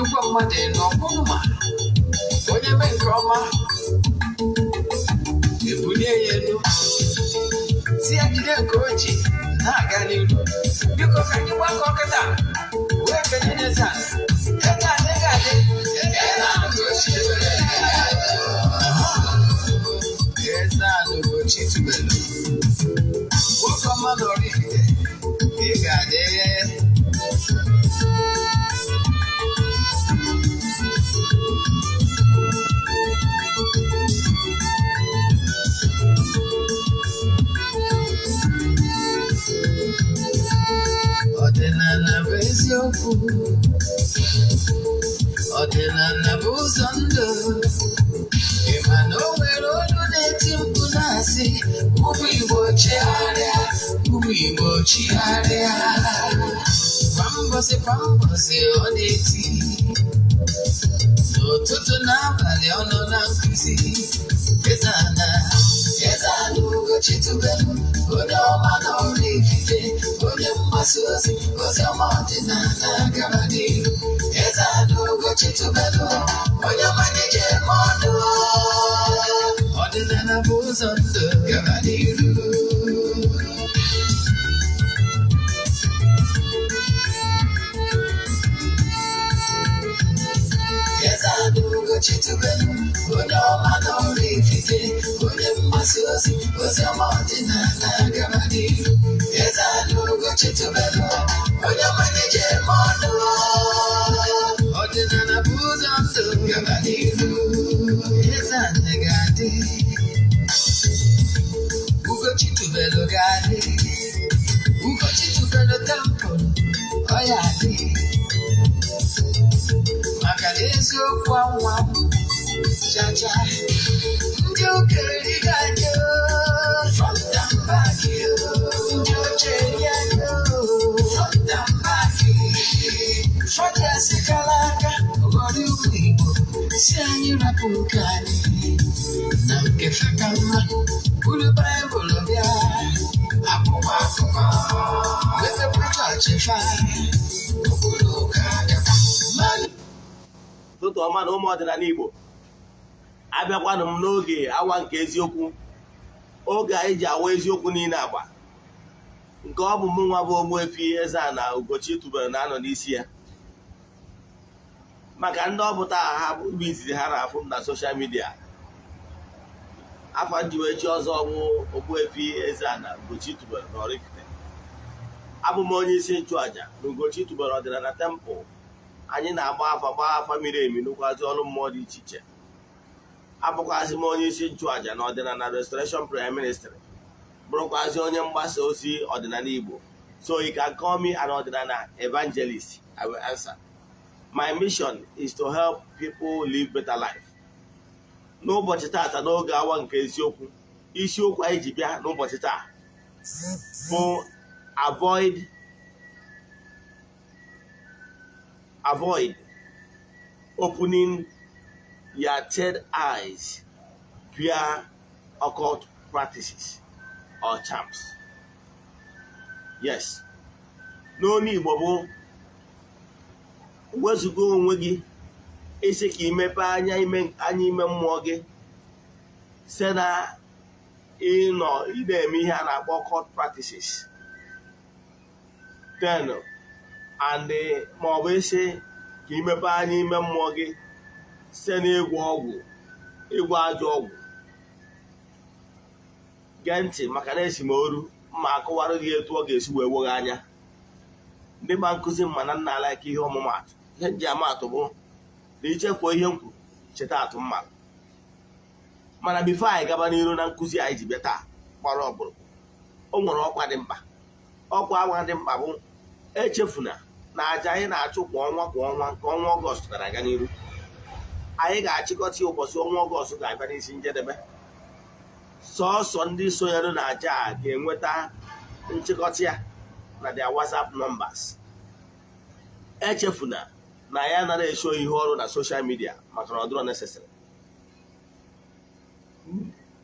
Nnukwu mmadụ nọ ọkpụma, onye mee nke ọma, ebulie ya elu, si ya jide nke o ji na-aga n'iru. Biko, ka anyị gbakọ kịta wee kenye n'eze a. Eze a ị ga-adị. Eze a Ugochi. Eze a Ugochi tubelu. Nwoke ọma na Oraifite, ị ga-adị. Ọdịnala bụ eziokwu. Ọdịnala bụ ụzọ ndụ. Ị ma na o nwere olu na-eti mkpu na-asị, "Ụmụ Igbo, chigharịa, ụmụ Igbo, chigharịa." Kwa mbọsị kwa mbọsị ọ na-eti, n'ụtụtụ n'abalị ọ nọ na nkụzi. Eze ana, Eze ana Ugochi tubelu, onye ọma na Oraifite, onye mgbasa ozi ozi ọma ọdịnala gaba n'ihu. Eze ana Ugochi tubelu, onye ọma na-eje eme ọnụ. Ọdịnala bụ ụzọ ndụ, gaba n'ihu. Eze ana Ugochi tubelu, onye ọma na Oraifite, onye mgbasa ozi ozi ọma ọdịnala gaba n'ihu. Eze ana Ugochi tubelu, onye ọma na-eje eme ọnụ. Ọdịnala bụ ụzọ ndụ, gaba n'ihu. Eze ana ga-adị. Ugochi tubelu ga-adị. Ugochi tubelu temple, ọ ya adị, maka na eziokwu anwa chacha. Ndị okenye ga-adị, front and back. Ndị ochie ga-adị, front and back. Ụfọdụ asịkala aka ghọrọ ụmụ Igbo, si anyị rapụ nke anyị na nke fe ka mma, buru Baịbụl bịa, akwụkwọ akụkọ, mepekwa chọọchị fa, okpuru ụka gakwa mmanụ. Ụtụtụ ọma na ụmụ ọdịnala Igbo. Abịakwanụ m n'oge awa nke eziokwu, oge anyị ji awa eziokwu niile agba nke ọ bụ mụ nwa bụ Ogbuefi Eze-Ana Ugochi tubelu na-anọ n'isi ya. Maka ndị ọ bụ taa ha bụ izizi ha na-afụ m na social media, afa njiwechi ọzọ bụ Ogbuefi Eze-Ana Ugochi tubelu na Oraifite. Abụ m onye isi nchụaja na Ugochi tubelu ọdịnala temple. Anyị na-agba afa, gbaa afa miri emi, nụkwazi ọrụ mmụọ dị iche iche. Abụkwazị m onye isi nchụaja na ọdịnala Restoration Prayer Ministry, bụrụkwazị onye mgbasa ozi ọdịnala Igbo. So you can call me an ọdịnala evangelist, I will answer. My mission is to help people live better life. N'ụbọchị taata, n'oge awa nke eziokwu, isiokwu anyị ji bịa n'ụbọchị taa bụ avoid opening your third eyes via occult practices or charms. Yes, n'onu Igbo bụ wezuga onwe gị isi ka imepe anya ime, anya ime mmụọ gị site na ịnọ ị na-eme ihe a na-akpọ occult practices, then and ma ọ bụ isi ka imepe anya ime mmụọ gị site n'ịgwọ ọgwụ, ịgwọ ajọ ọgwụ. Gee ntị, maka na esi m oru mma akọwara gị etu ọ ga-esi wee weghe anya. Ndị ma nkụzi mma na nna ala ka ihe ọmụmatụ, ihe nji ama atụ bụ na ichefuo ihe m kwuru, cheta atụ mma. Mana before anyị gaba n'iru na nkụzi anyị ji bịa taa gbara ọkpụrụkpụ, o nwere ọkwa dị mkpa. Ọkwa agwa dị mkpa bụ echefuna na aja anyị na-achụ kwa ọnwa kwa ọnwa, nke ọnwa Ọgọst gara aga n'iru. Anyị ga-achịkọta ya ụbọchị ọnwa Ọgọst ga-abịa n'isi njedebe. Sọọsọ ndị sonyere na aja a ga-enweta nchịkọta ya na their WhatsApp numbers. Echefuna na ya nara esho ihe ọrụ na social media, maka na ọ dịrọ necessary.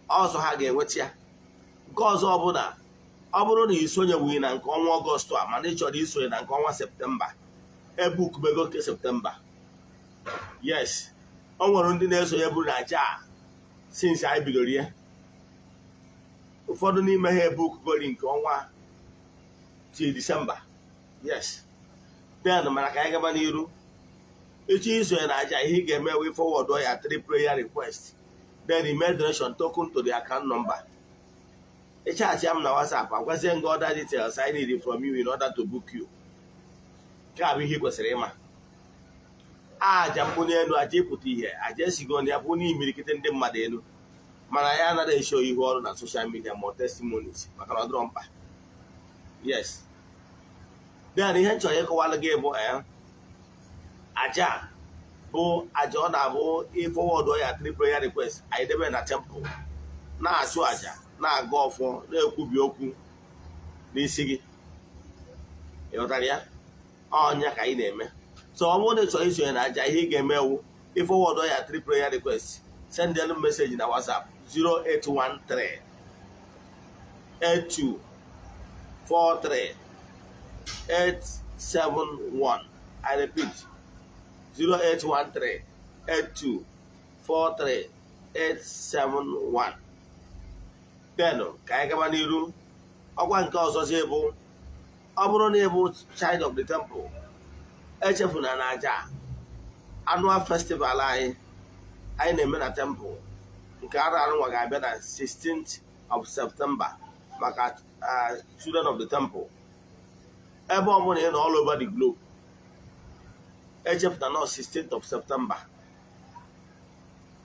Ọzọ ha ga-enweta ya. Nke ọzọ bụ na ọ bụrụ na ị sonyeghị na nke ọnwa Ọgọst a, mana ị chọrọ isonye na nke ọnwa Septemba, ebukubego nke Septemba. Yes, o nwere ndị na-esonye bụrụ na aja a since anyị bidoro ya. Ụfọdụ n'ime ha ebukugori nke ọnwa till December. Yes, then mana ka anyị gaba n'iru. Ịchọ isonye na aja, ihe ị ga-eme wee forward ya three prayer request, then email donation token to the account number. Ịchat m na WhatsApp, agwazie gị other details I need from you in order to book you. Nke a bụ ihe ị kwesịrị ịma. Aja mbunye elu, aja ịpụta ihe, aja esigo na ya bụ n'imirikite ndị mmadụ elu, mana ya anaghị esho ihu ọrụ na social media ma testimonies, maka na ọ dịrọ mkpa. Yes, then ihe m chọrọ ịkọwalụ gị bụ aja bụ aja ọ na-abụ ịforward ya three prayer request, anyị debe na temple, na-achụ aja, na-aga ọfọ, na-ekwubi okwu n'isi gị. Ịghọtara ya? Ọnya ka anyị na-eme. So ọ bụrụ na ị chọrọ isonye na aja, ihe ị ga-eme wụ ịforward ya three prayer request, send them message na WhatsApp 0813 82 43 871. I repeat, 0813 82 43 871. Then ka anyị gaba n'iru. Ọkwa nke ọzọzi bụ, ọ bụrụ na ị bụ child of the temple, echefuna na aja annual festival anyị na-eme na temple nke arụ arụnwa ga-abịa na 16th of September maka children of the temple. Ebe ọ bụla ị nọ all over the globe, echefuna na 16th of September.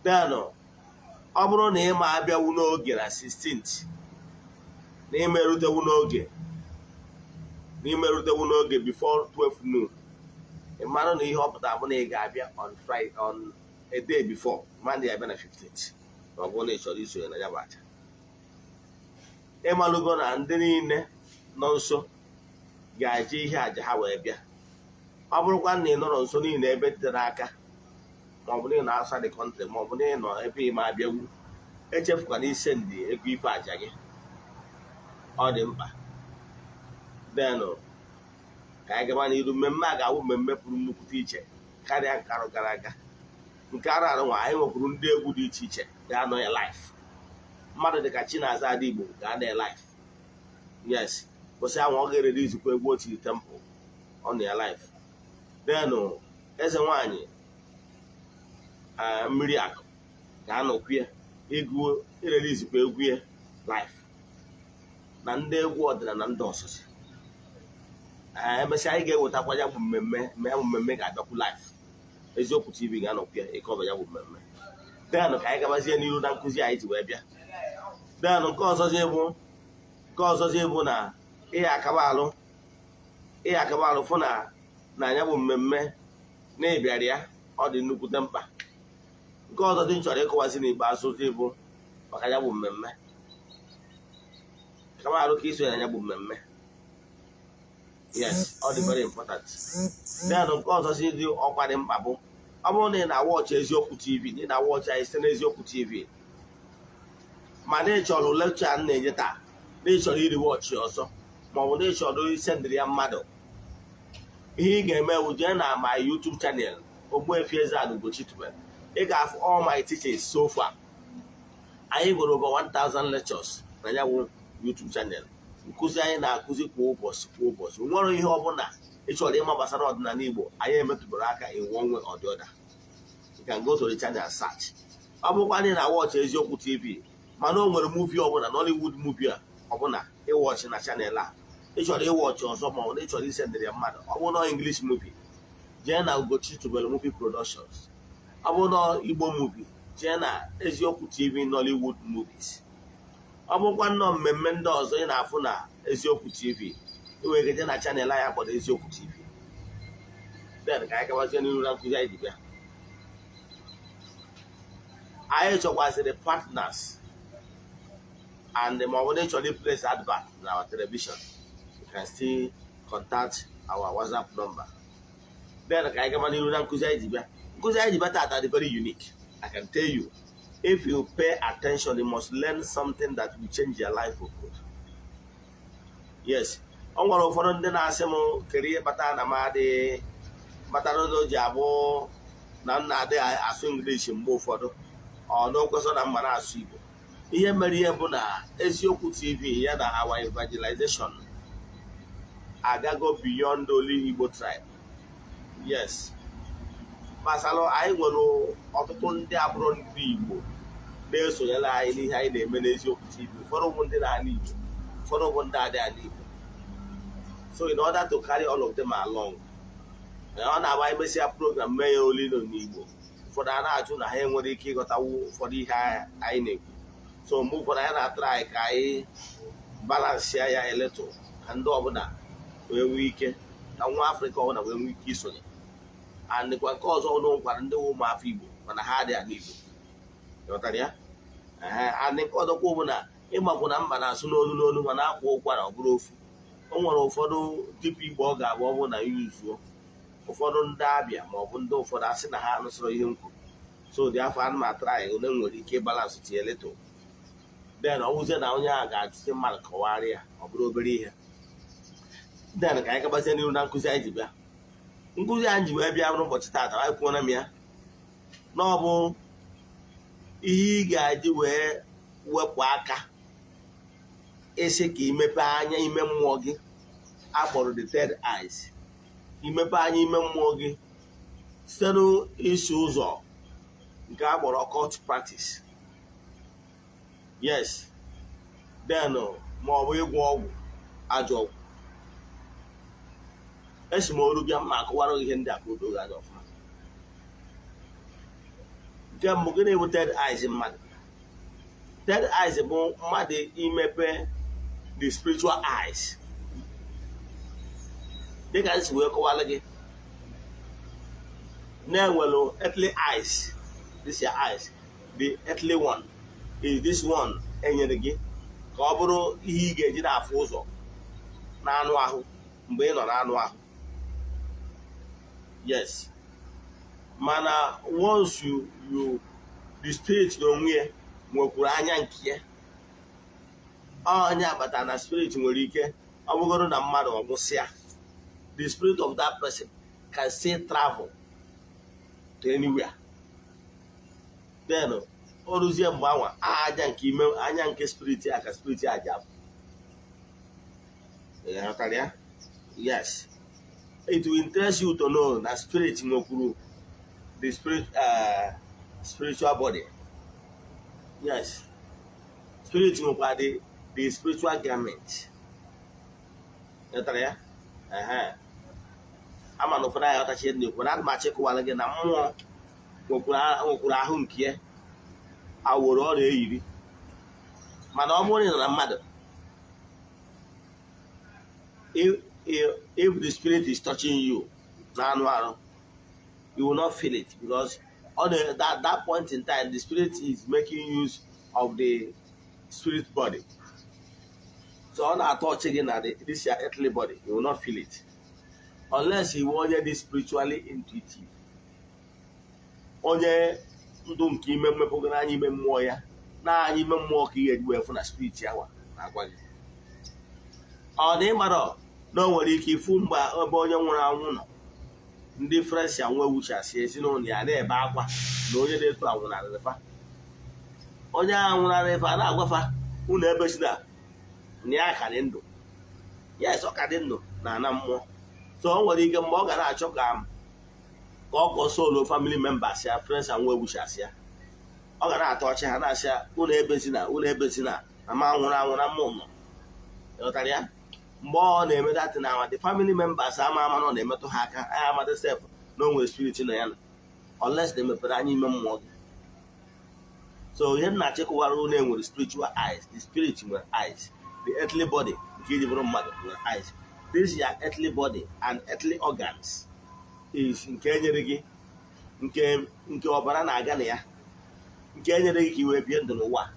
Then ọ bụrụ na ị ma abịawu n'oge na 16th, na imerutewu n'oge, na imerutewu n'oge before 12 noon, ị mara na ihe ọ pụtara bụ na ị ga-abịa on Friday, on a day before Monday, abịa na 15th, ma ọ bụrụ na ị chọrọ isonye na ya bụ aja. Ịmalụgo na ndị niile nọ nso ga-eji ihe aja ha wee bịa. Ọ bụrụkwa na ị nọrọ nso niile, ebe tere aka, ma ọ bụ na ị nọ outside the country, ma ọ bụ na ị nọ ebe ị ma abịagwu, echefukwana isend ego ife aja gị, ọ dị mkpa. Then ka anyị gaba n'iru. Mmemme a ga-awụ mmemme pụrụ nnukwute iche karịa nke arụ gara aga. Nke arụ arụ nwa, anyị nwekwuru ndị egwu dị iche iche ga-anọ ya live. Mmadụ dịka Chinaza Adigbo ga-anọ ya live. Yes, kwụsị ahụ, ọ ga-erere izikwa egwu otiri temple, ọ nọ ya live. Then eze nwanyị mmiri akụ ga-anọkwu ya egwu, erere izikwa egwu ya live, na ndị egwu ọdịnala na ndị ọsụsụ. Emesịa, anyị ga-ewetakwa ya bụ mmemme. Ya bụ mmemme ga-abịakwu live. Eziokwu TV ga-anọkwu ya ịcover ya bụ mmemme. Then ka anyị gabazie n'iru na nkụzi anyị ji wee bịa. Then nke ọzọzi bụ na ihe akaba alụ fụ na ya bụ mmemme na ịbịara ya, ọ dị nnukwute mkpa. Nke ọzọ dị m chọrọ ịkọwazi n'ikpeazụ dị bụ maka ya bụ mmemme, kaba alụ ka iso ya bụ mmemme. Yes, ọ dị very important. Then nke ọzọ si dị ọkwa dị mkpa bụ, ọ bụrụ na ị na-awatch Eziokwu TV, na ị na-awatch anyị site n'Eziokwu TV, mana ị chọrọ lecture a m na-enye taa, na ị chọrọ iri watch ọzọ, maọbụ na ị chọrọ isendịrị ya mmadụ, ihe ị ga-eme bụ jee na my YouTube channel, Ogbuefi Eze-Ana Ugochi Tubelu. Ị ga-afụ all my teachings so far. Anyị nwere over 1000 lectures na ya bụ YouTube channel. Nkụzi anyị na-akụzi kwa ụbọchị, kwa ụbọchị. Nwere ihe ọbụla ị chọrọ ịma gbasara ọdịnala Igbo, anyị emetụbara aka in one way or the other. You can go to the channel, search. Ọ bụrụkwa na ị na-awatch Eziokwu TV, mana o nwere movie ọbụla, Nollywood movie a ọbụla ịwatch na channel a, ị chọrọ ịwatch ọzọ, ma ọ bụ na ị chọrọ isendịrị ya mmadụ, ọ bụrụ na English movie, jee na Ugochi Tubelu Movie Productions. Ọ bụrụ na Igbo movie, jee na Eziokwu TV Nollywood movies. Ọ bụrụkwa nnọọ mmemme ndị ọzọ ị na-afụ na Eziokwu TV, ị nwere ike jee na channel anyị akpọrọ Eziokwu TV. Then ka anyị gabazie n'ihu na nkụzi anyị ji bịa. Anyị chọkwazịrị partners and ma ọ bụ na ị chọrọ place advert na our television, you can still contact our WhatsApp number. Then ka anyị gaba n'ihu na nkụzi anyị ji bịa. Nkụzi anyị ji bịa tata dị very unique. I can tell you, if you pay attention, you must learn something that will change your life for good. Yes, ọ nwere ụfọdụ ndị na-asị m, kedu ihe kpatara na m adịghị kpatara na o ji abụ Na m na-adịghị asụ English mgbe ụfọdụ, ọ na okwesọ na mma na-asụ Igbo. Ihe mere ihe bụ na Eziokwu TV ya na our evangelization agago beyond only Igbo tribe. Yes, gbasalụ anyị nwere ọtụtụ ndị abụrụ ndị Igbo na-esonyere anyị n'ihe anyị na-eme n'Eziokwu TV. Ụfọdụ bụ ndị na-ala Igbo, ụfọdụ bụ ndị adị ala Igbo. So in order to carry all of them along, ọ na-agba anyị mesịa program mee ya oli n'Igbo, ụfọdụ a na-ajụ na ha enwere ike ịghọtawu ụfọdụ ihe anyị na-ekwu. So mgbe ụfọdụ anyị na-atụrụ anyị ka anyị balance ya a little, ka ndị ọbụla wee nwee ike, ka nwa Afrịka ọbụla wee nwee ike isonye. And kwa nke ọzọ, ụlọ nkwara ndị ụmụafọ Igbo mana ha adịghị ala Igbo, ghọtara ya? Ee. And nke ọzọkwa bụ na ịgbakwu na mba na-asụ n'olu n'olu, mana akwa ụkwara ọ bụrụ ofu. O nwere ụfọdụ tupu Igbo ọ ga-abụ ọ bụrụ na ya uzuo ụfọdụ ndị abịa ma ọ bụ ndị ụfọdụ asị na ha anụsịrọ ihe m kwuru. So dị afọ ana m atara anyị one nwere ike balance tinye little. Then ọ bụzie na onye ahụ ga-ajụzi mmadụ kọwarị ya, ọ bụrụ obere ihe. Then ka anyị gabazie n'ihu na nkụzi anyị ji bịa. Nkụzi anyị ji wee bịa n'ụbọchị taata, anyị kwuona m ya na ọ bụ ihe ị ga-eji wee wepụ aka ịsị ka imepe anya ime mmụọ gị akpọrọ the third eyes, imepe anya ime mmụọ gị site n'isi ụzọ nke a kpọrọ occult practice. Yes, then ma ọ bụ ịgwọ ọgwụ, ajọ ọgwụ. Esi m oru bịa mma akọwara gị ihe ndị a ka o doo gị anya ọfụma. Nke mbụ, gịnị bụ third eyes mmadụ? Third eyes bụ mmadụ imepe the spiritual eyes, dịka m si wee kọwara gị na-enwelu earthly eyes. This your eyes, the earthly one is this one enyere gị ka ọ bụrụ ihe ị ga-eji na-afụ ụzọ n'anụ ahụ mgbe ị nọ n'anụ ahụ. Yes, mana once you the spirit n'onwe ya nwekwuru anya nke ya, onye agbata na spirit nwere ike ọ bụgoro na mmadụ ọ gwụsịa, the spirit of that person can still travel to anywhere. Then o ruzie mgbe anwa anya nke ime, anya nke spirit ya, ka spirit ya ji apụ. Ị ghọtara ya? Yes, it will interest you to know na spirit nwekwuru the spirit, spiritual body. Yes, spirit nwekwa the spiritual garment. Ghọtara ya? Ehe. Ama na ụfọdụ anyị ghọtachi ihe na-ekwu na ana m achọ ịkụwara gị na mmụọ nwekwuru ahụ nke ya aworo ọ na-eyiri. Mana ọ bụrụ na ị nọ na mmadụ, if the spirit is touching you n'anụ arụ, you will not feel it, because on that point in time the spirit is making use of the spirit body. So ọ na-atọ ọchị gị na this your earthly body, you will not feel it unless you onye dị spiritually intuitive, onye ndụ nke ime mmepụgara anya ime mmụọ ya na anya ime mmụọ ka ihe eji wee fụ na spirit ya na-agwa gị. Ọ na ịmara na o nwere ike ifu mgbe ebe onye nwụrụ anwụ nọ, ndị friends ya nwe wuchasị ezinụlọ ya na-ebe akwa na onye na-eto anwụnarịfa, onye ahụ nwụnarịfa na-agwafa unu ebesina na ya ka dị ndụ. Yes, ọ ka dị ndụ na ana mmụọ. So o nwere ike mgbe ọ ga na-achọ ka ọ console family members ya, friends and well wishers ya, ọ ga na-atọ ọchị ha na-asị ya, unu ebezina, unu ebezina, na ma nwụrụ anwụ na mmụ nọ. Ịghọtara ya? Mgbe ọ na-eme that na the family members ama ama na ọ na-emetụ ha aka, anyị amata sef na o nwere spirit nọ ya na, unless na emepere anya ime mmụọ gị. So ihe m na-achịkọwara unu, enwere spiritual eyes, the spirit nwere eyes, the earthly body nke iji bụrụ mmadụ nwere eyes. This your earthly body and earthly organs is nke enyere gị, nke ọbara na-aga na ya, nke enyere gị ka i wee bie ndụ n'ụwa.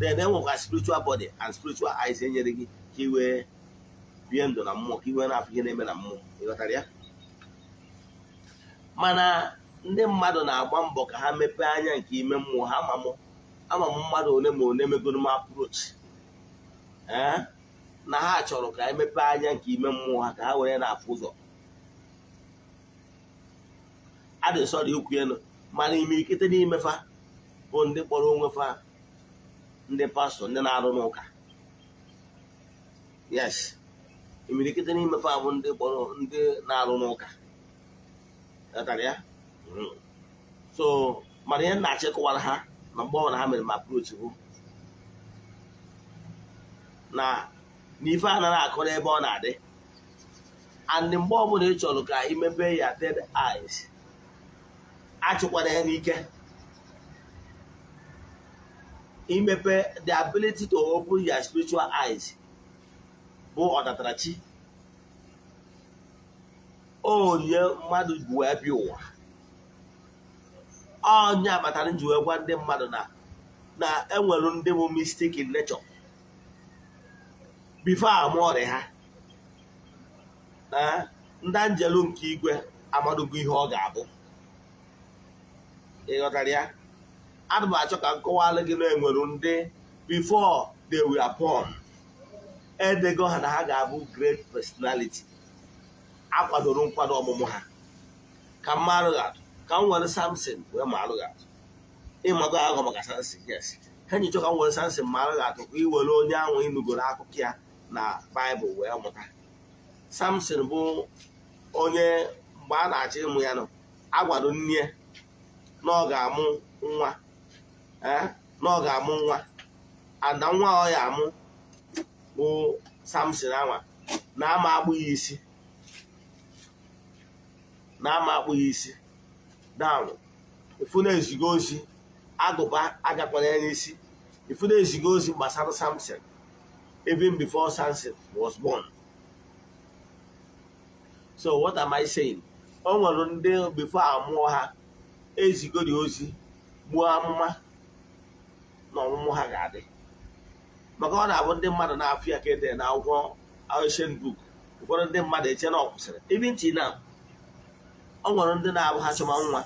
Then enwekwa spiritual body and spiritual eyes enyere gị ka i wee bie ndụ na mmụọ, ka i wee na-afụ ihe na-eme na mmụọ. Ịghọtara ya? Mana ndị mmadụ na-agba mbọ ka ha mepee anya nke ime mmụọ ha. Ama m mmadụ one ma one megoro m approach, ee, na ha chọrọ ka emepe anya nke ime mmụọ ha ka ha were na-afụ ụzọ. Adị sọrọ ikwu elu, mana imirikite n'ime fa bụ ndị kpọrọ onwe fa ndị pastọ, ndị na-arụ n'ụka. Yes, imirikite n'ime fa bụ ndị kpọrọ ndị na-arụ n'ụka. Ghọtara ya? So mana ihe m na-achịkọwara ha na mgbe ọbụla ha mere m approach bụ na n'ife anaghị akọ n'ebe ọ na-adị. And mgbe ọbụla ị chọrọ ka imepe ya third eyes, achịkwana ya n'ike. Imepe, the ability to open your spiritual eyes bụ ọdatarachi onye mmadụ ji wee bịa ụwa. Onye abatara nji wee gwa ndị mmadụ na enwere ndị bụ mystic in nature before amụọ ọrịa ha na ndị anjelu nke igwe amadogo ihe ọ ga-abụ. Ịghọtara ya? Ana m achọ ka m kọwalụ gị na enwere ndị before they were born, edego ha na ha ga-abụ great personality, akwadoro nkwado ọmụmụ ha. Ka m marụ gị atụ, ka m were Samson wee marụ gị atụ. Ịmago agụ maka Samson? Yes, ha nyichọ ka m were Samson marụ gị atụ, ka ị were onye ahụ ịnugoro akụkọ ya na Baịbụl wee mụta. Samson bụ onye mgbe a na-achọ ịmụ ya nọ agwado nne na ọ ga-amụ nwa, na ọ ga-amụ nwa ada nwa ọ ya amụ bụ Samson anwa na-ama akpụ ya isi, na-ama akpụ ya isi down. Ifu na-eziga ozi, agụba agakwana ya n'isi. Ifu na-eziga ozi gbasara Samson even before Samson was born. So what am I saying? O nwere ndị before amụọ ha, ezigori ozi, gbuo amụma na ọmụmụ ha ga-adị, maka ọ na-abụ ndị mmadụ na-afụ ya ka edere na akwụkwọ ancient book, ụfọdụ ndị mmadụ eche na ọ kwụsịrị. Even till now, ọ nwere ndị na-abụ ha chọma nwa,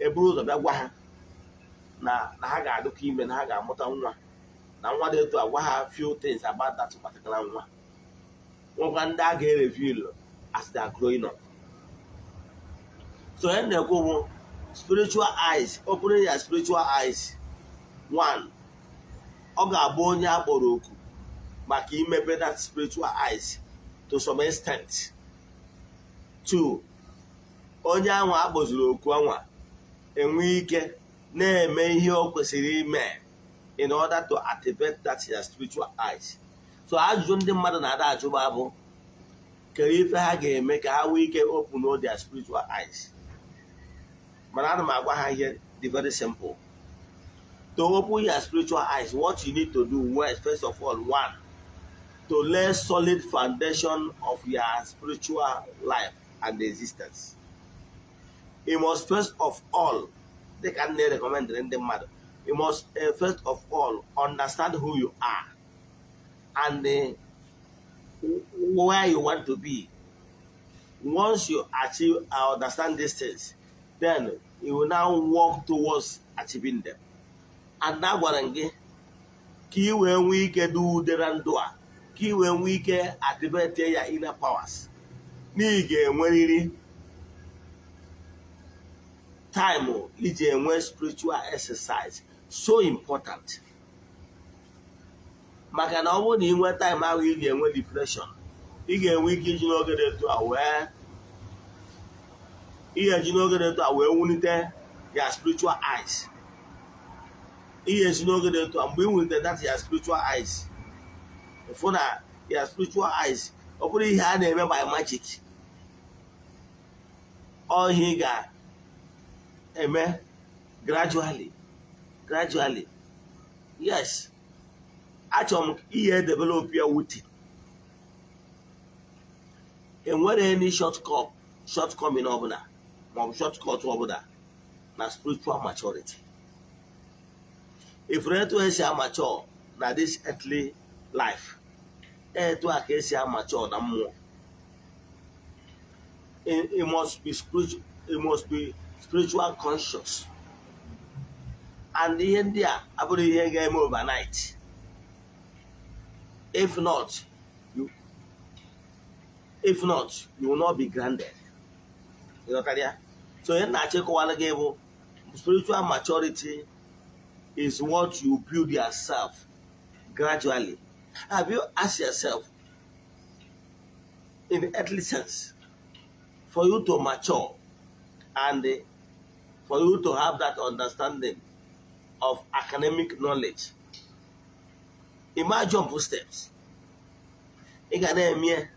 eburu ụzọ bịa gwa ha na ha ga-adịkwa ime, na ha ga-amụta nwa, na nwa dị etu, agwa ha few things about that particular nwa. Nwekwa ndị a ga-ereveal as they are growing up. So ihe na-ekwu bụ spiritual eyes, opening your spiritual eyes, one, ọ ga-abụ onye a kpọrọ oku maka imepe that spiritual eyes to some extent. Two, onye ahụ akpọziri oku anwa enwe ike na-eme ihe o kwesịrị ime in order to activate that your spiritual eyes. So ajụjụ ndị mmadụ na-ada ajụba bụ, kedu ife ha ga-eme ka ha nwee ike open all their spiritual eyes? Mana ana m agwa ha ihe dị very simple. To open your spiritual eyes, what you need to do, well, first of all, one, to lay solid foundation of your spiritual life and existence. You must first of all, dịka m na-recommend ndị mmadụ, you must first of all understand who you are and where you want to be. Once you achieve understand these things, then you will now work towards achieving them. And agwara m gị ka ị wee nwee ike dị udere ndụ a, ka ị wee nwee ike activate ya inner powers, na ị ga-enwerịrị time iji enwe spiritual exercise, so important, maka na ọ bụrụ na ị nwee time ahụ ị ga-enwe reflection, ị ga-enwe ike iji n'oge dị etu a wee ị ga-eji n'oge dị etu a wee wulite ya spiritual eyes. Ị ga-esi n'oge dị etu a, mgbe ị wulite that ya spiritual eyes, fụ na ya spiritual eyes, ọ bụrụ ihe a na-eme by magic, ọ ihe ị ga-eme gradually, gradually. Yes, achọrọ m ihe develop ya wuti. Enwere any shortcut, shortcoming ọbụla maọbụ shortcut ọbụla na spiritual maturity. Ifuru etu esi amature na this earthly life, etu a ka esi amature na mmụọ. It must be spiritual, it must be spiritual conscious, and ihe ndị a abụrụ ihe ga-eme overnight. If not, you will not be grounded. Ịghọtara ya? So ihe na-achọ ịkọwara gị bụ, spiritual maturity is what you build yourself gradually. Have you asked yourself, in the earthly sense, for you to mature and for you to have that understanding of academic knowledge, ị ma jump steps? Ị ga na-eme,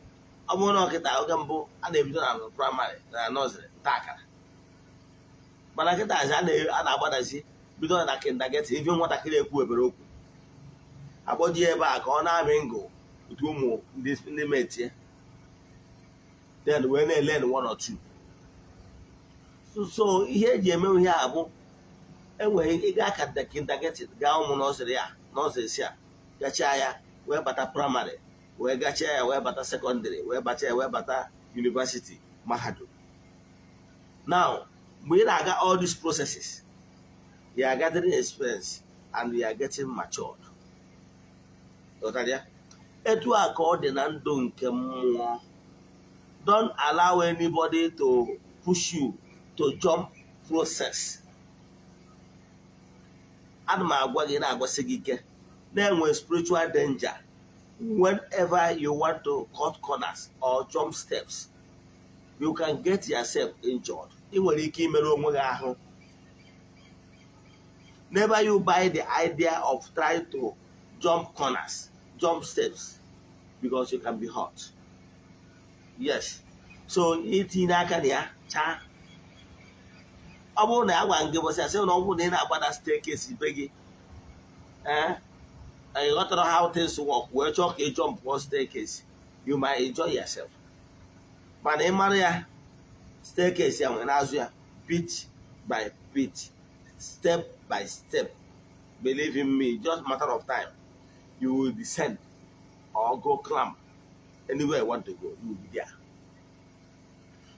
ọ bụrụ na ọkịta, oge mbụ a na-ebido na primary na nursery, nta akara, mana kịta a na-agbadazi bido na kindergarten. Ife nwatakịrị ekwu ebere okwu, akpọji ebe a ka ọ na-amị ngụ otu ụmụ ndị metie, then wee na-elearn one or two. So ihe eji eme ihe a bụ, enwere ịga ka kindergarten, gaa ụmụ nursery, a nursery si a gachaa ya wee bata primary, wee gachaa ya wee bata secondary, wee bata ya wee bata university, mahadum. Now, mgbe ị na-aga all these processes, you are gathering experience and you are getting matured. Ghọtara ya? Etu a ka ọ dị na ndụ nke mmụọ. Don't allow anybody to push you to jump process. Ana m agwa gị, na-agwasị gị ike, na-enwe spiritual danger whenever you want to cut corners or jump steps. You can get yourself injured. Ị nwere ike imerụ onwe gị ahụ. Never you buy the idea of trying to jump corners, jump steps, because you can be hurt. Yes. So itinye aka na ya chaa, ọ bụrụ na agwa gị bọsị asị na ọ bụrụ na ị na-agbada staircase be gị, ee, ị ghọtara how things work, wee chọọ ka ị jump one staircase, you might enjoy yourself. Mana ị mara ya, staircase ya nwere n'azụ ya, bit by bit, step by step, believe in me, just matter of time, you will descend or go climb anywhere you want to go, you will be there.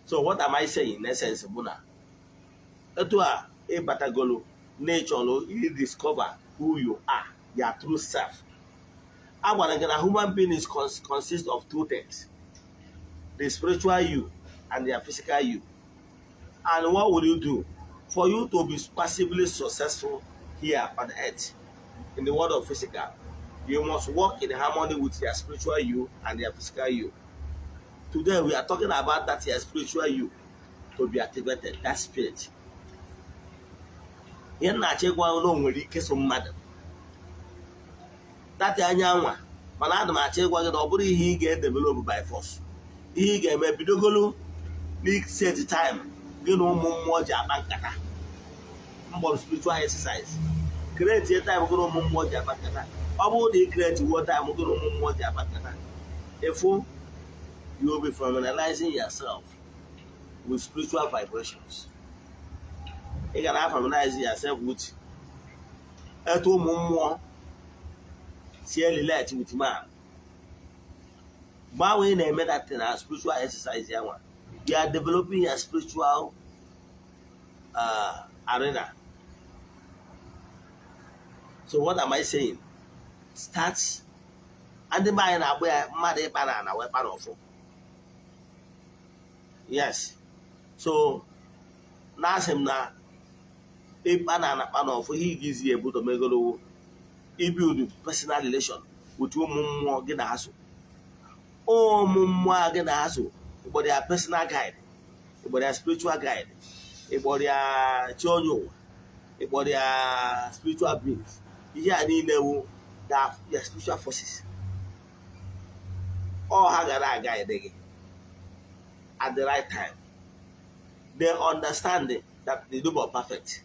So what am I saying in essence bụ na etu a ịbatagolo na ịchọrọ discover who you are, your true self. A gwara gị na human being is consist of two things: the spiritual you and the physical you. And what will you do for you to be passively successful here on earth, in the world of physical? You must work in harmony with your spiritual you and your physical you. Today we are talking about that your spiritual you to be activated, that spirit. Ihe m na-achọ ịgwa na o nwere ike so mmadụ dati anya nwa, mana ana m achọ ịgwa gị na ọ bụrụ ihe ị ga-edevelop by force. Ihe ị ga-eme, bidogolu set time gị na ụmụ mmụọ ji akpa nkata, mgbọrọ spiritual exercise. Create time gị na ụmụ mmụọ ji akpa nkata. Ọ bụrụ na ị create wuo time gị na ụmụ mmụọ ji akpa nkata, efu you will be familiarizing yourself with spiritual vibrations. Ị ga na familiarize yourself with etu ụmụ mmụọ si relate with man. Mgbe ahụ ị na-eme that na spiritual exercise ya nwa, you are developing your spiritual arena. So what am I saying? Start. Ndị be anyị na-akpọ ya mmadụ ịkpa na ana wee kpa n'ọfụ. Yes. So na-asị m na ịkpa na ana kpa n'ọfụ, ihe ị ga-ezi ebudo megolowo ibuild personal relation with ụmụ mmụọ gị na ha so. Ụmụ mmụọ a gị na ha so, ịkpọrọ ya personal guide, ịkpọrọ ya spiritual guide, ịkpọrọ ya chi onye ụwa, ịkpọrọ ya spiritual beings, ihe a niile wu their spiritual forces. Ọ ha gara aga ede gị at the right time. They understand that the do perfect.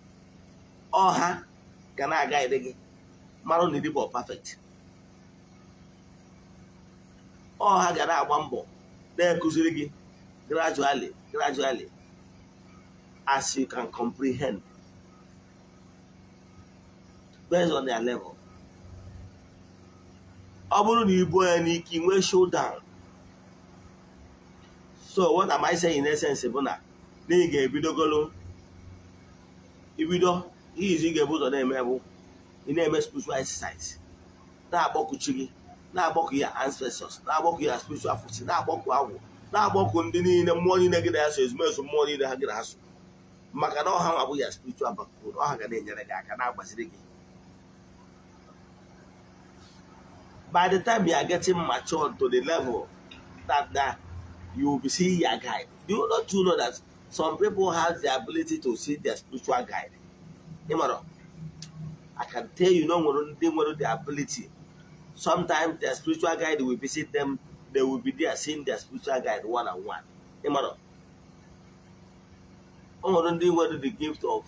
Ọ ha ga na-aga ede gị, mara na ịdịbọ perfect. Ọ ha ga na-agba mbọ na-ekụziri gị gradually, gradually, as you can comprehend based on their level. Ọ bụrụ na ibu ya n'ike, nwee showdown. So what am I saying in essence bụ na ị ga-ebidogolo ibido. Ihe izu ị ga-ebu ụzọ na-eme bụ ị na-eme spiritual exercise, na-akpọku chi gị, na-akpọku ya ancestors, na-akpọku ya spiritual forces, na-akpọku agwụ, na-akpọku ndị niile, mmụọ niile gị na ya so, ezumezu mmụọ niile ha gị na ha so. Maka na ọha nwa bụ ya spiritual backbone, ọha ga na-enyere gị aka, na-agbaziri gị. By the time you are getting mature to the level that you will be seeing your guide. Do you not you know that some people have the ability to see their spiritual guide? Ịmara, I can tell you no nwere ndị nwere the ability. Sometimes their spiritual guide will visit them, they will be there seeing their spiritual guide one on one. Ịmara, o nwere ndị nwere the gift of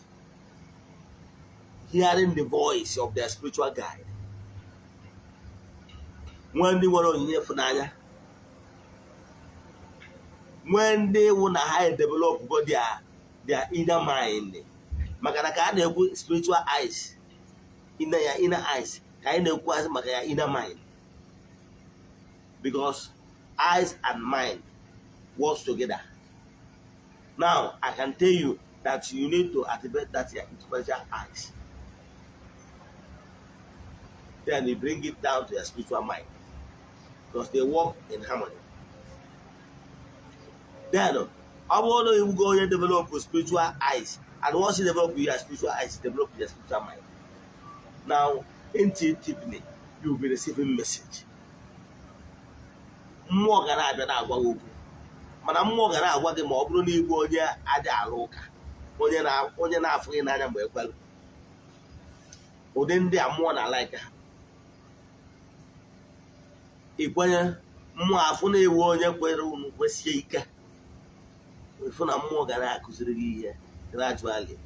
hearing the voice of their spiritual guide. Nwee ndị nwere onyinye ịfụnanya, nwee ndị wụ na ha develop go their inner mind. Maka na ka a na-ekwu spiritual eyes, inner, ya inner eyes, ka anyị na-ekwuazị maka ya inner mind, because eyes and mind works together. Now I can tell you that you need to activate that your spiritual eyes, then you bring it down to your spiritual mind, because they work in harmony. Then ọ bụrụ na iwu go onye develop spiritual eyes, and once you develop your spiritual eyes, you develop your spiritual mind. Now intuitively you will be receiving message. Mmụọ ga na-abịa na-agwa gị okwu, mana mmụọ ga na-agwa gị ma ọ bụrụ na ịbụ onye adị alụ ụka, onye na-afụghị n'anya mgbe ekwelu. Ụdị ndị a, mmụọ na-alaike ha. Ikwenye mmụọ afụ na-ewu onye kwere unu kwesie ike, ịfụ na mmụọ ga na-akụziri gị ihe gradually.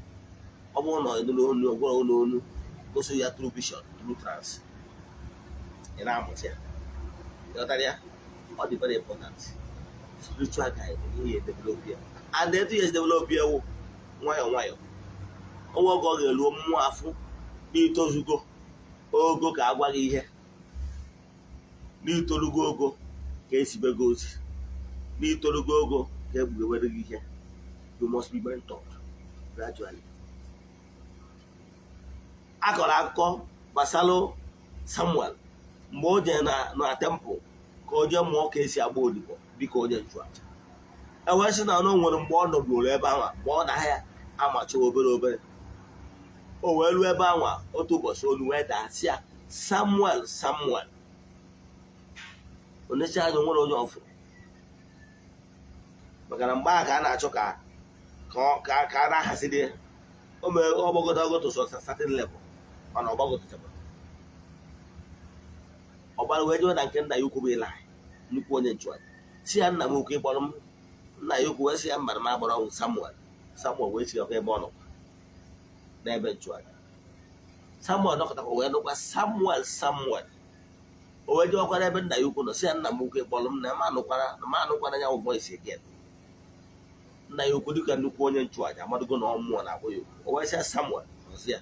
Ọ bụrụ na ọ nụrụ onu, ọ gwara olu onu gosi ya through vision, through trance, ị na-amụta ya. Ịghọtara ya? Ọ dị very important. Spiritual guide, ihe develop ya, and etu ya develop ya wụ nwayọọ nwayọọ. Onwe oge ọ ga-eruo, mmụọ afụ n'itozugo ogo ka agwa gị ihe, n'itolugo ogo ka esibe gị ozi, n'itolugo ogo ka ekpughewere gị ihe. You must be mentored gradually. A kọrọ akụkọ gbasara Samuel mgbe o jere na temple ka o jee mụọ ka esi agba odibo dịka onye nchụaja. E wee sị na o nwere mgbe ọ nọdụrụ ebe ahụ, mgbe ọ na ya amacha obere obere, o wee ruo ebe ahụ. Otu ụbọchị, olu wee daa, sị ya, "Samuel, Samuel." Onecha anya, nwere onye ọfụrụ, maka na mgbe ahụ ka a na-achọ ka a na-ahaziri ya. O mee, ọ gbagote ogo to certain level, mana ọ gbagotechara, ọ gbara wee jewe na nke nna ya ukwu bụ Ilaị, nnukwu onye nchụaja, si ya, "Nna m ukwu, ịkpọrọ m?" Nna ya ukwu wee sị ya, "Mba, m agbara ọgwụ Samuel." Samuel wee chigakwa ebe ọ nọ n'ebe nchụaja. Samuel nọkọtakwa wee nụkwa, "Samuel, Samuel." O wee jewakwara ebe nna ya ukwu nọ, sị ya, "Nna m ukwu, ịkpọrọ m?" Na m anụkwara ya voice again. Nna ya ukwu, dịka nnukwu onye nchụaja, amadugo na ọ mmụọ na-akpọ ya okwu. O wee sị ya, "Samuel." Ọzọ ya,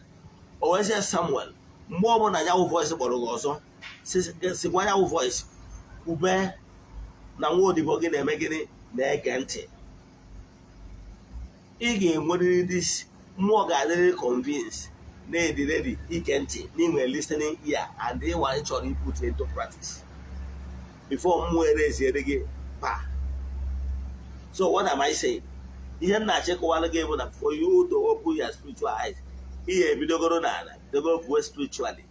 o wee sị ya, "Samuel, mgbe ọbụla ya wụ voice kpọrọ gị ọzọ, sikwa ya wụ voice kwube na nwa odibo gị na-eme gịnị? Na-ege ntị." Ị ga-enwerịrị this, mmụọ ga-adịrịrị convince na-edi ready ige ntị, n'inwe listening ear and ịwa ị chọrọ put into practice before mmụọ ereziere gị pa. So what am I saying? Ihe m na-achịkọwara gị bụ na for you to open your spiritual eyes, ihe ebidogoro n'ala develop spiritually.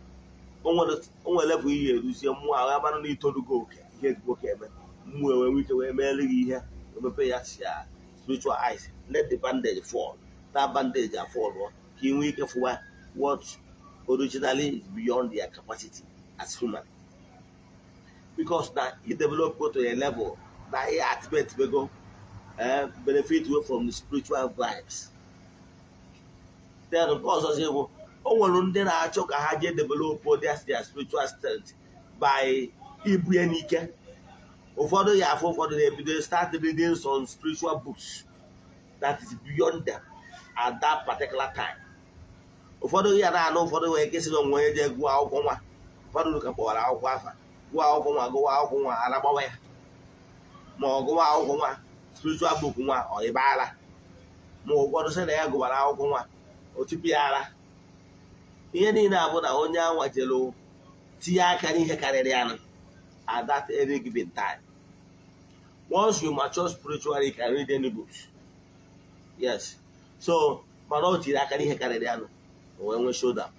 O nwere level ihe eruzie, mmụọ ahụ amanụ na itorugo oke ihe ezigbo ka eme, mmụọ enwe ike wee meere gị ihe, emepe ya ya spiritual eyes. Let the bandage fall, that bandage fall, ka ị nwee ike fụwa what originally is beyond their capacity as human, because na you develop go to a level na ị activate go benefit way from the spiritual vibes. Then nke ọzọzi bụ, o nwere ndị na-achọ ka ha jee develop their spiritual strength by ibu ya n'ike. Ụfọdụ ya afọ, ụfọdụ na-ebido start reading some spiritual books that is beyond them at that particular time. Ụfọdụ ya na-anụ, ụfọdụ nwere ike sị na onwe onye jee gụọ akwụkwọ nwa, ụfọdụ ka kpọwara akwụkwọ afa, gụọ akwụkwọ nwa, gụwa akwụkwọ nwa, ara gbawa ya, ma ọ gụwa akwụkwọ nwa, spiritual book nwa, ọ ịbaala. Ma ụfọdụ sị na ya gụwara akwụkwọ nwa, o tupu ya ara. Ihe niile abụ na onye anwa jere tinye aka n'ihe karịrị anụ at that any given time. Once you mature spiritually, you can read any books. Yes, So mana o tiri aka n'ihe karịrị anụ, o wee nwee shoulder.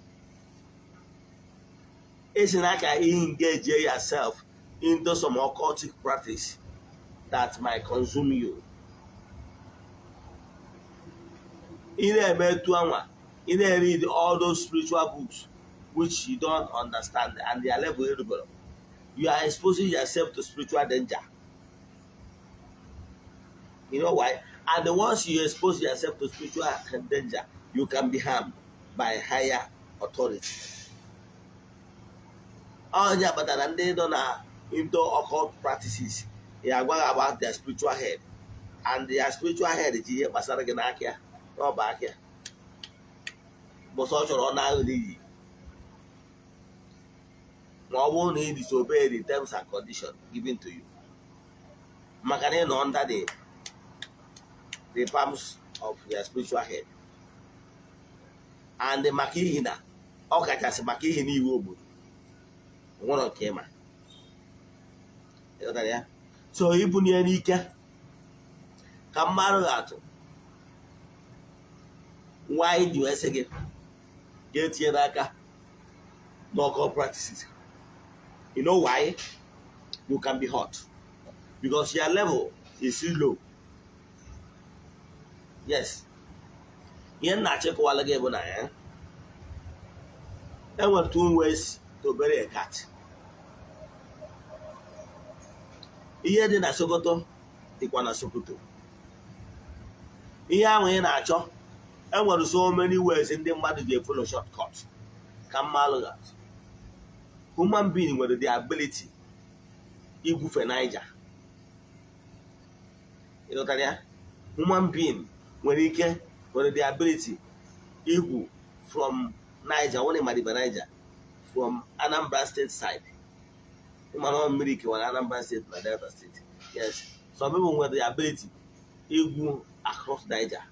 Esi n'aka engage yourself into some occultic practice that might consume you. Ị na-eme etu anwa, ị na-read all those spiritual books which you don't understand and their level erubere, you are exposing yourself to spiritual danger. You know why? And once you expose yourself to spiritual danger, you can be harmed by higher authority. Onye kpatara ndị nọ na into occult practices ya agwaghị about their spiritual head, and their spiritual head ji ihe gbasara gị n'aka ya, n'ọba aka ya. Bụsọ ọ chọrọ ọ na-aghụ n'iyi ma ọ bụrụ na ị disobey the terms and conditions given to you, maka na ị nọ under the palms of their spiritual head. And maka ihi na ọ kachasị maka ihi na iwu obodo nwere nke ịma, ịghọtara ya? So ibunye n'ike ka mmadụ ga-atụ nwaanyị ji wee sị gị ga-etinye n'aka n'occult practices. You know why? You can be hurt because your level is still low. Yes, ihe m na-achịkọwala gị bụ na ya enwere two ways to bury a cat. Ihe dị na Sokoto dịkwa na Sokoto. Ihe ahụ ị na-achọ, enwere so many ways ndị mmadụ ji follow shortcut. Ka mmalụ atụ, human being nwere the ability igwufe Niger. Ịghọtara ya? Human being nwere ike, nwere the ability igwu from Niger, nwere Mariba Niger from Anambra State side. Ịmara ọ mmiri kewara Anambra State na Delta State. Yes, some people nwere the ability igwu across Niger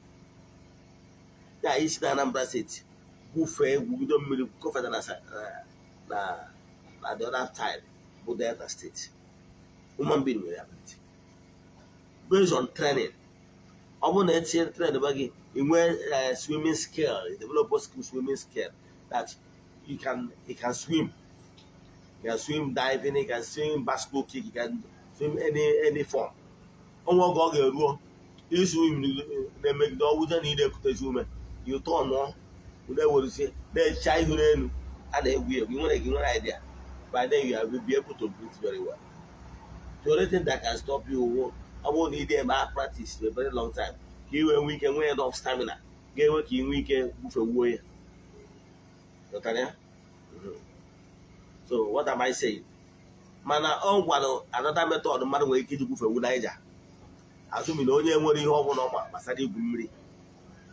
ya, isi na Anambra State gwufee, gwugido mmiri, kọfeta na the other side bụ Delta State. Human being nwere ability based on training. Ọ bụrụ na etinye train ba gị, ị nwee swimming skill, you develop a swimming skill that you can swim. You can swim diving, you can swim basket kick, you can swim any form. Onwe oge ọ ga-eruo iswim na-emegide ọwụje na ị na-ekutezi ume, you turn na-ewerezie na-echa ihu n'elu a na-egwu egwu. Nwere gị nwere idea, by then you will be able to breathe very well. The only thing that can stop you wụ ọ bụrụ na ị dị eme practice for a very long time, ka ị wee nwee ike nwee enough stamina ga-enwe ka ị nwee ike gwufewuo ya. Ghọtara ya? So what am I saying? Mana ọ gwara another method mmadụ nwere ike iji gwufewu Niger, assume na onye nwere ihe ọbụla ọma gbasara igwu mmiri.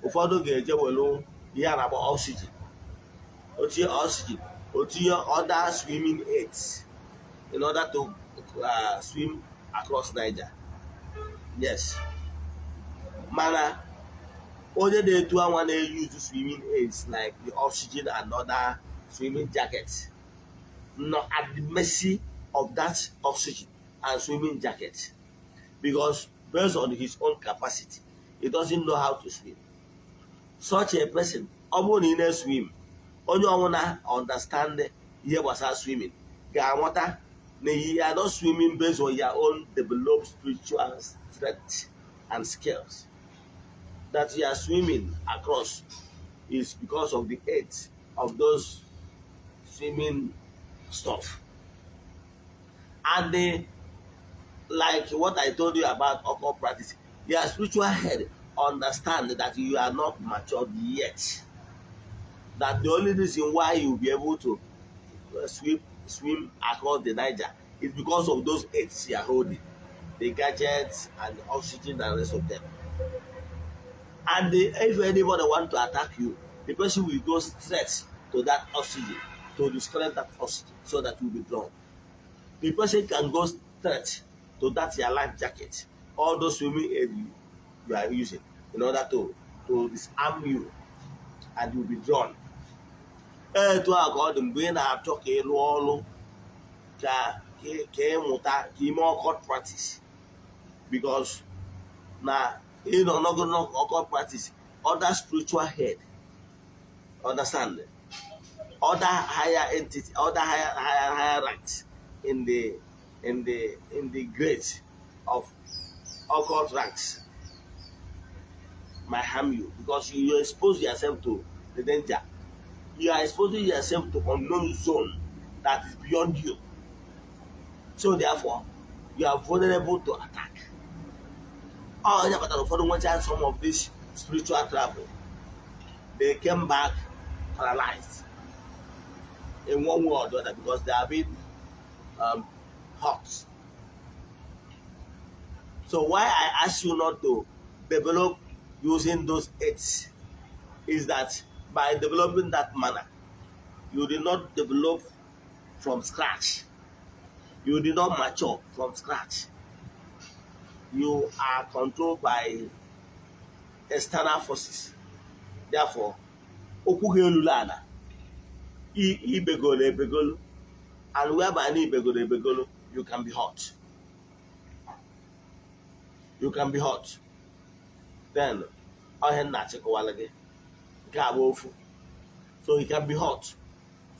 Ụfọdụ ga-eje welu ihe a na-akpọ oxygen, otinye oxygen, otinye other swimming aids in order to swim across Niger. Yes, mana onye na-etu anwa na-use swimming aids like the oxygen and other swimming jackets nọ at the mercy of that oxygen and swimming jacket, because based on his own capacity, he doesn't know how to swim. Such a person, ọ bụrụ na ị na-swim, onye ọbụla understand ihe gbasara swimming ga-aghọta na you are not swimming based on your own developed spiritual strength and skills. That you are swimming across is because of the aids of those swimming stuff. And like what I told you about occult practice, your spiritual head understand that you are not matured yet. That the only reason why you'll be able to swim across the Niger is because of those aids you are holding, the gadgets and the oxygen and the rest of them. And if anybody want to attack you, the person will go straight to that oxygen to disconnect that oxygen so that you'll be drowned. The person can go straight to that your life jacket, all those swimming aid you are using in order to disarm you, and you'll be drowned. Etu a ka ọ dị mgbe ị na-achọ ka ị rụọ ọrụ, ka ị mụta ka ime occult practice, because na ị nọ n'ogo occult practice, Other spiritual head, understand, other higher entity, other higher ranks in the grades of occult ranks might harm you because you expose yourself to the danger. You are exposing yourself to unknown zone that is beyond you. So therefore, you are vulnerable to attack. Ọ onye kpatara ụfọdụ nwechaa some of this spiritual travel, they came back paralyzed in one way or the other because they have been hurt. So why I ask you not to develop using those aids is that by developing that manner, you did not develop from scratch. You did not mature from scratch. You are controlled by external forces. Therefore, okwu gị elula ala, ibegolo ebegolo, and whereby na ibegolo ebegolo, you can be hurt. You can be hurt. Then, ọhịa nna achịkọwala gị nke a bụ ofu. So you can be hurt.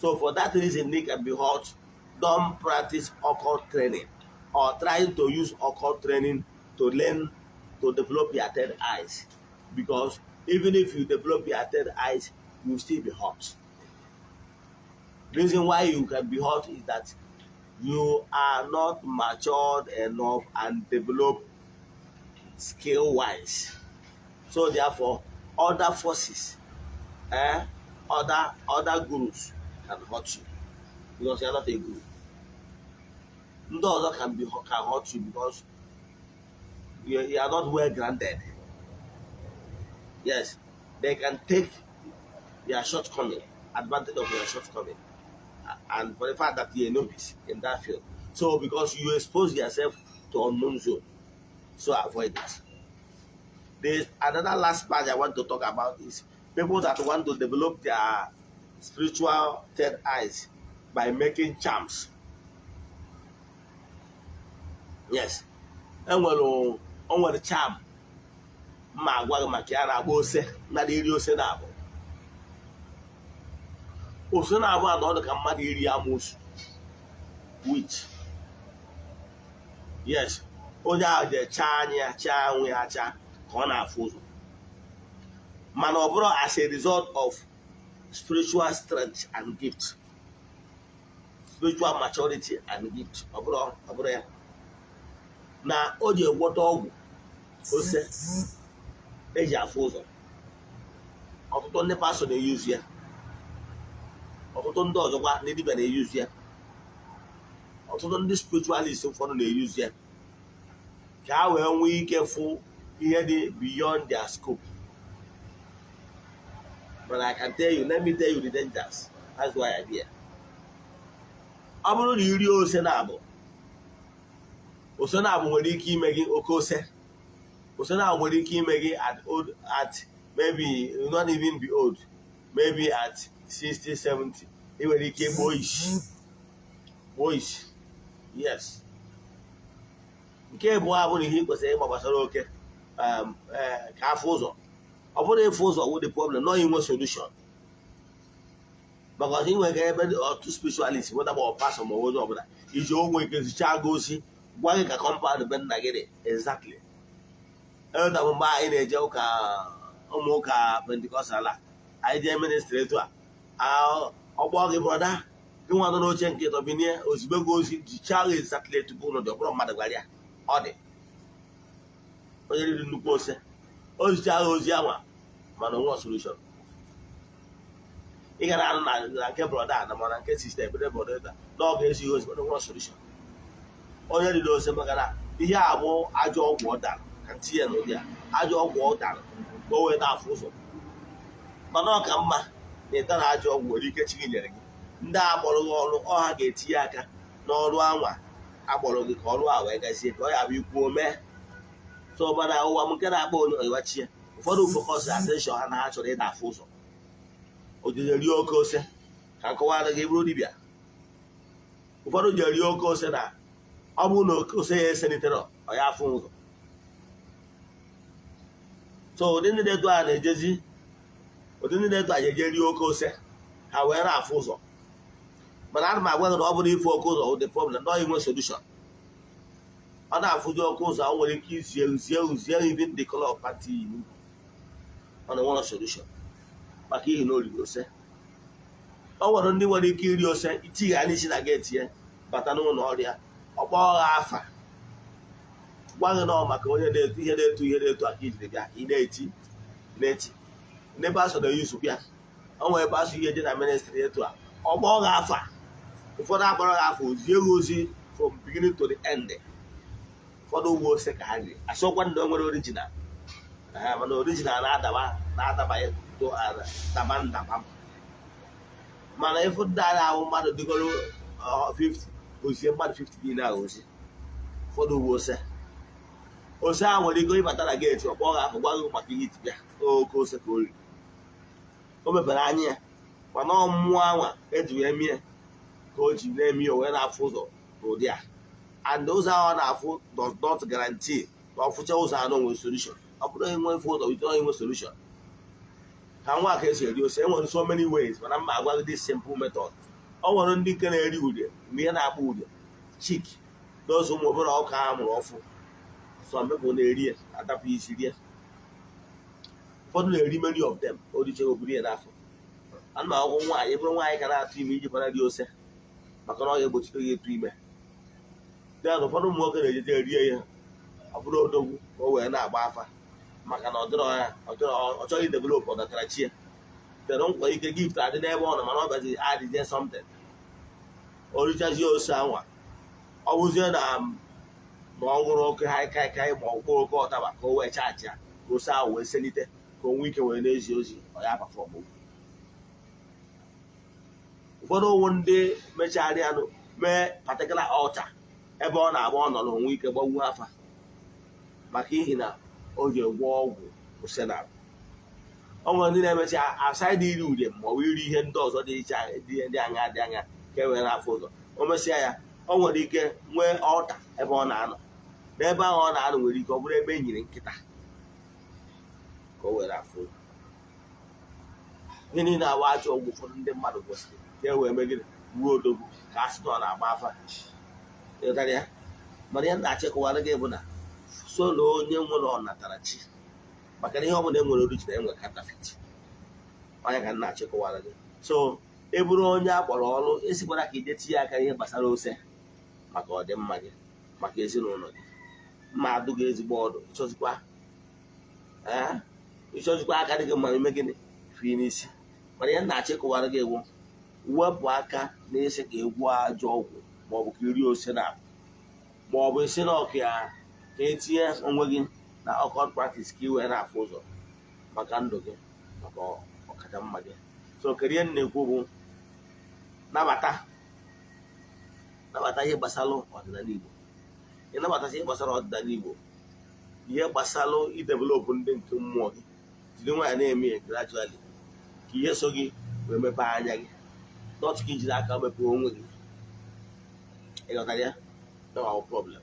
So for that reason, they can be hurt. Don't practice occult training or trying to use occult training to learn to develop your third eyes. Because even if you develop your third eyes, you will still be hurt. Reason why you can be hurt is that you are not matured enough and developed skill wise. So therefore, other forces, other gurus can hurt you because you are not a guru. Ndị ọzọ can hurt you because you are not well grounded. Yes, they can take your shortcoming, advantage of your shortcoming, and for the fact that you're a novice in that field. So because you expose yourself to unknown zone, so avoid it. There's another last part I want to talk about is people that want to develop their spiritual third eyes by making charms. Yes, enwere o nwere charm mma agwa gị maka ya na-agba ose, mmadụ iri ose na-abụ ose na-abụ ana ọdụ ka mmadụ iri amoosu witch. Yes, onye ahụ je chaa anya ya, chaa anwụ ya acha ka ọ na-afụ ụzọ, mana ọ bụrụ as a result of spiritual strength and gift, spiritual maturity and gift. Ọ bụrụ ya na o ji egwọta ọgwụ ose eji afụ ụzọ, ọtụtụ ndị pastọ na-eyuzu ya, ọtụtụ ndị ọzọkwa ndị dibịa na-eyuzu ya, ọtụtụ ndị spiritualist ụfọdụ na-eyuzu ya ka ha wee nwee ike fụ ihe dị beyond their scope. But I can tell you, let me tell you the dangers. That's why I'm here. Ọ bụrụ na iri ose na-abụ, ose na-abụ nwere ike ime gị oke ose. Ose na-abụ nwere ike ime gị at old, at maybe you not even be old, maybe at 60, 70, ị nwere ike gbuo isi, gbuo isi. Yes, nke abụọ abụrụ ihe ị kwesịrị ịgba gbasara oke ka afọ ụzọ. Ọ bụrụ ịfụ ụzọ wụ the problem, nọ inwe solution, maka ị nwere ebe ọtụ spiritualist whether ma ọ pastor ma onye ọbụla iji onwe ike zichaa gị ozi, gwa gị ka compound be nna gị dị exactly. Eweta bụ mgbe anyị na-eje ụka, ụmụ ụka Pentecostal a, anyị jee ministry etu a, ọkpọ gị, "Brother," gị nwa nọ n'oche nke ịtọ binie ozugbo, gị ozi jichaa gị exactly etu ụlọ dị. Ọ bụrụ mmadụ gwara ya, ọ dị onye riri nnukwu ose, o zichaa gị ozi anwa, mana onwe solution ị gara anụ na nke brother na mana nke sister ebere brother na ọ ga-esi ozi, mana onwe solution onye riri ose, maka na ihe a bụ ajọ ọgwụ ọ dara ka ntinye n'ụdị a, ajọ ọgwụ ọ dara ka o wee na-afụ ụzọ. Mana ọ ka mma na ịtara ajọ ọgwụ nwere ike chi gị nyere gị. Ndị a kpọrọ gị ọrụ, ọ ha ga-etinye aka n'ọrụ anwa akpọrọ gị ka ọrụ a wee gazie, ka ọ ya bụ ikwu omee. So mana ụwa m nke na-akpọ onye ọyịwachi ya, ụfọdụ focus attention ha na ha chọrọ ịda afụ ụzọ, ojije rie oke ose. Ka nkọwara gị, bụrụ dibịa, ụfọdụ ji rie oke ose na ọ bụrụ na oke ose ya eselitere, ọ ya afụ ụzọ. So ụdị ndị na-etu a na-ejezi, ụdị ndị na-etu a eje rie oke ose, ha wee na-afụ ụzọ. Mana ana m agwa gị na ọ bụrụ ife oke ụzọ wụ the problem, na inwe solution. Ọ na-afụzi oke ụzọ, o nwere ike izie zie zie even the color of party iwu, mana nwere solution maka ihi na o riri ose. O nwere ndị nwere ike iri ose, itigha n'isi na gate ya, bata n'ụlọ ọrịa, ọ kpọọ ha afa, gwa gị nọ maka onye na-etu ihe na-etu ihe na-etu aka ijiri bịa. Ị na-eti na-eti ndị pastor na-eyuzukwa ya. O nwere pastor ihe je na ministry etu a, ọ kpọọ gị afa. Ụfọdụ akpọrọ gị afa, ozie gị ozi from beginning to the end. Ụfọdụ ugbo ose ka ha riri, asọkwa ndị o nwere original ha, mana original na-adaba na-adabanye daba ndaba. Mana ịfụ ndị a na-ahụ mmadụ dịgoro 50, ozie mmadụ 50 niile ahụ ozi. Ụfọdụ ugbo ose, ose ahụ nwere ike ịbata na gate, ọ kpọọ gị afọ, gwa gị maka ihe iji bịa. Oke ose ka o riri, o mepere anya ya, mana ọ mmụọ anwa eji wee mie ka o ji na-eme ya, wee na-afụ ụzọ n'ụdị a. And ụzọ ahụ ọ na-afụ does not guarantee na ọ fụcha ụzọ anọ nwere solution. Ọ bụrụ enwe fụ ụzọ without enwe solution. Ka nwa ka esi eri ose, enwere so many ways, mana mma agwa gị this simple method. Ọ nwere ndị nke na-eri urie, mgbe ihe na-akpọ urie chick n'ụzọ ụmụ obere ọka a mụrụ ọfụ. Some people na-eri ya, atapụ isi rie. Ụfọdụ na-eri many of them. O riche, oburu ya n'afọ. Ana m akwụkwọ nwaanyị, bụrụ nwaanyị ka na-atụ ime, iji bara rie ose maka na ọ ga-egbochite gị ịtụ ime. Then ụfọdụ ụmụ nwoke na-ejeje erie ya, ọ bụrụ odogwu ka o wee na-agba afa, maka na ọ dịrọ ya, ọ chọghị idevelop ọnatarachi ya. Then nkwa ike gift adị n'ebe ọ nọ, mana ọ bịazi adịzie something. O richazie ose anwa, ọ bụzie na ma ọ ṅụrụ oke kaikai kai ma ọ kpọọ oke ọtaba ka o wee chaachị ya, ka ose ahụ wee selite, ka o nwee ike wee na-ezi ozi, ọ ya perform. Ụfọdụ ụwụ ndị mechara mee particular altar ebe ọ na-agba, ọ nọrọ onwe ike gbawuo afa, maka ihi na o ji gwọ ọgwụ ose. Na o nwere ndị na-emecha aside iri ure ma ọ bụ iri ihe ndị ọzọ dị iche dị anya dị anya ka e wee na-afụ ụzọ. O mesịa ya, o nwere ike nwee altar ebe ọ na-anọ. N'ebe ahụ ọ na-anọ nwere ike ọ bụrụ ebe e nyere nkịta ka o were afụ ụzọ. Ihe niile awa ajọ ọgwụ ụfọdụ ndị mmadụ kwesịrị ka e wee megide gbuo odogwu, ka a sị na ọ na-agba afa. Ịghọtara ya? Mana ihe na-achịkọwara gị bụ na so na onye nwere ọnatara chi, maka na ihe ọ bụla enwere original, enwe counterfeit. Onye ka m na-achịkọwara gị. So ị bụrụ onye a kpọrọ ọrụ, esikwara ka ije tinye aka ihe gbasara ose maka ọdịmma gị, maka ezinụlọ gị. Mma adụ gị ezigbo ọdụ. Ịchọzikwa ee, ịchọzikwa aka dị gị mma ime gịnị fii n'isi. Mana ihe m na-achịkọwara gị ewu, wepụ aka na-esi ka egwu ajọ ọgwụ, maọbụ ka iri ose na, maọbụ isi na ọkụ ya, ka etinye onwe gị na occult practice ka ị wee na-afụ ụzọ, maka ndụ gị, maka ọkacha mma gị. So kedu ihe m na-ekwu bụ nabata, nabata ihe gbasara ọdịnala Igbo. Ịnabata ihe gbasara ọdịnala Igbo, ihe gbasara idevelop ndị nke mmụọ gị, jiri nwayọ na-eme ya gradually, ka ihe so gị wee mepee anya gị, not ka ijiri aka mepee onwe gị. Ịghọtara ya? No problem.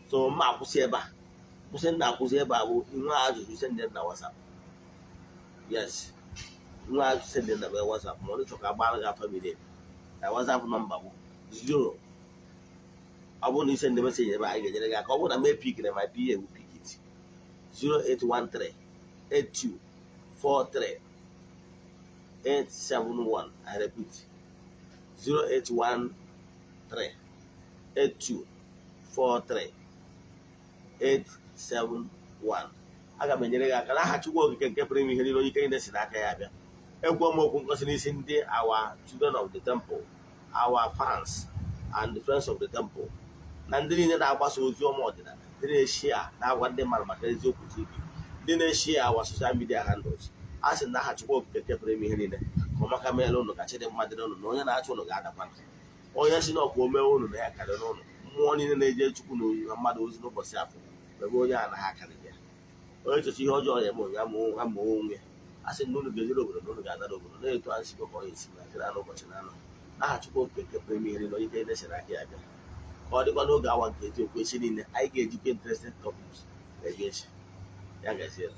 So mma akwụsị ebe a, kwụsị nna, akwụsị ebe a. Bụ nwe ajụjụ, send na WhatsApp. Yes, nwe ajụjụ, send na WhatsApp, ma ọ chọrọ ka agbara gị afa miri emi na WhatsApp nọmba bụ 0. Ọ bụrụ na isend message ebe a, anyị ga-enyere gị aka. Ọ bụrụ na mee pick na my PA will pick it. 0813 82 43 871. I repeat, 0813 82 43 871. Aga m enyere gị aka n'aha Chukwu Okike nke pụrụ ime ihe niile, onye ike niile si n'aka ya abịa. Ekwu m okwu ngosi n'isi ndị our children of the temple, our fans and the friends of the temple, na ndị niile na-agbasa ozi ọma ọdịnala, ndị na-eshare na-agwa ndị mmadụ maka Eziokwu TV, ndị na-eshare our social media handles. A sị na aha Chukwu Okike nke pụrụ ime ihe niile, ka ọmaka meela ụnụ, ka chidị mma dịrị ụnụ, na onye na-achụ ụnụ ga-adakwa, onye si na ọkwa omee ụnụ na ya karịrị ụnụ. Mmụọ niile na-eje Chukwu na oyi na mmadụ ozi n'ụbọchị afọ ebe onye a anaghị akarị ya, onye chọcha ihe ọjọọ ya eme onye ama ha ma onwe ya. A sị na unu ga-ejere obodo na unu ga-anara obodo na-etu anyị si ka ọ esi na fere n'ụbọchị na anọ n'aha Chukwu Okike nke pụrụ ime ihe niile, onye ike niile si n'aka ya bịa. Ka ọ dịkwa n'oge awa nke eziokwu echi niile, anyị ga-ejikwa interesting topics na-eji echi ya gazie.